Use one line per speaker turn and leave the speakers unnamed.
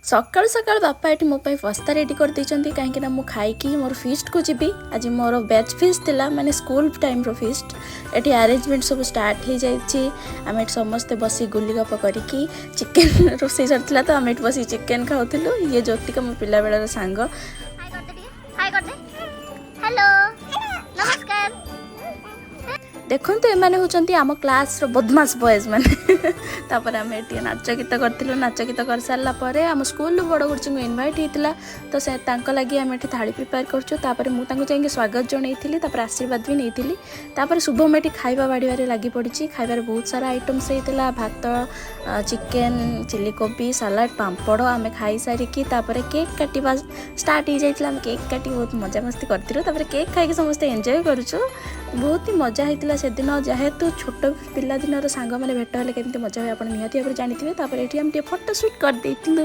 ସକାଳୁ ସକାଳୁ ବାପା ଏଠି ମୋ ପାଇଁ ପାସ୍ତା ରେଡ଼ି କରିଦେଇଛନ୍ତି, କାହିଁକିନା ମୁଁ ଖାଇକି ମୋର ଫିଷ୍ଟକୁ ଯିବି। ଆଜି ମୋର ବ୍ୟାଚ୍ ଫିଷ୍ଟ ଥିଲା, ମାନେ ସ୍କୁଲ ଟାଇମ୍ର ଫିଷ୍ଟ। ଏଠି ଆରେଞ୍ଜମେଣ୍ଟ ସବୁ ଷ୍ଟାର୍ଟ ହେଇଯାଇଛି। ଆମେ ଏଠି ସମସ୍ତେ ବସି ଗୁଲିଗପ କରିକି, ଚିକେନ୍ ରୋଷେଇ ସରିଥିଲା ତ ଆମେ ଏଠି ବସି ଚିକେନ୍ ଖାଉଥିଲୁ। ଇଏ ଜ୍ୟୋତିକା, ମୋ ପିଲାବେଳର ସାଙ୍ଗ।
ହାଇ କରିଦେ ଟିକେ, ହାଇ କରିଦେ। ହ୍ୟାଲୋ, ନମସ୍କାର।
ଦେଖନ୍ତୁ, ଏମାନେ ହେଉଛନ୍ତି ଆମ କ୍ଲାସ୍ର ବଦମାସ ବଏଜ୍ ମାନେ। ତାପରେ ଆମେ ଏଠି ନାଚ ଗୀତ କରିଥିଲୁ। ନାଚ ଗୀତ କରିସାରିଲା ପରେ ଆମ ସ୍କୁଲରୁ ବଡ଼ ଗୁରୁଜୀଙ୍କୁ ଇନଭାଇଟ୍ ହେଇଥିଲା, ତ ସେ ତାଙ୍କ ଲାଗି ଆମେ ଏଠି ଥାଳି ପ୍ରିପେୟାର କରୁଛୁ। ତାପରେ ମୁଁ ତାଙ୍କୁ ଯାଇକି ସ୍ୱାଗତ ଜଣେଇଥିଲି, ତାପରେ ଆଶୀର୍ବାଦ ବି ନେଇଥିଲି। ତାପରେ ଶୁଭମ ଏଠି ଖାଇବା ବାଢ଼ିବାରେ ଲାଗି ପଡ଼ିଛି। ଖାଇବାରେ ବହୁତ ସାରା ଆଇଟମ୍ସ ହେଇଥିଲା: ଭାତ, ଚିକେନ୍, ଚିଲି କୋବି, ସାଲାଡ଼, ପାମ୍ପଡ଼। ଆମେ ଖାଇସାରିକି ତାପରେ କେକ୍ କାଟିବା ଷ୍ଟାର୍ଟ ହେଇଯାଇଥିଲା। ଆମେ କେକ୍ କାଟି ବହୁତ ମଜାମସ୍ତି କରିଥିଲୁ। ତାପରେ କେକ୍ ଖାଇକି ସମସ୍ତେ ଏନ୍ଜୟ କରୁଛୁ। ବହୁତ ହି ମଜା ହେଇଥିଲା ସେଦିନ। ଯେହେତୁ ଛୋଟ ପିଲାଦିନର ସାଙ୍ଗମାନେ ଭେଟ ହେଲେ କେମିତି ମଜା ହୁଏ, ଆପଣ ନିହାତି ଭାବରେ ଜାଣିଥିବେ। ତାପରେ ଏଠି ଆମେ ଟିକେ ଫଟୋ ସୁଟ୍ କରିଦେଇଥିଲୁ।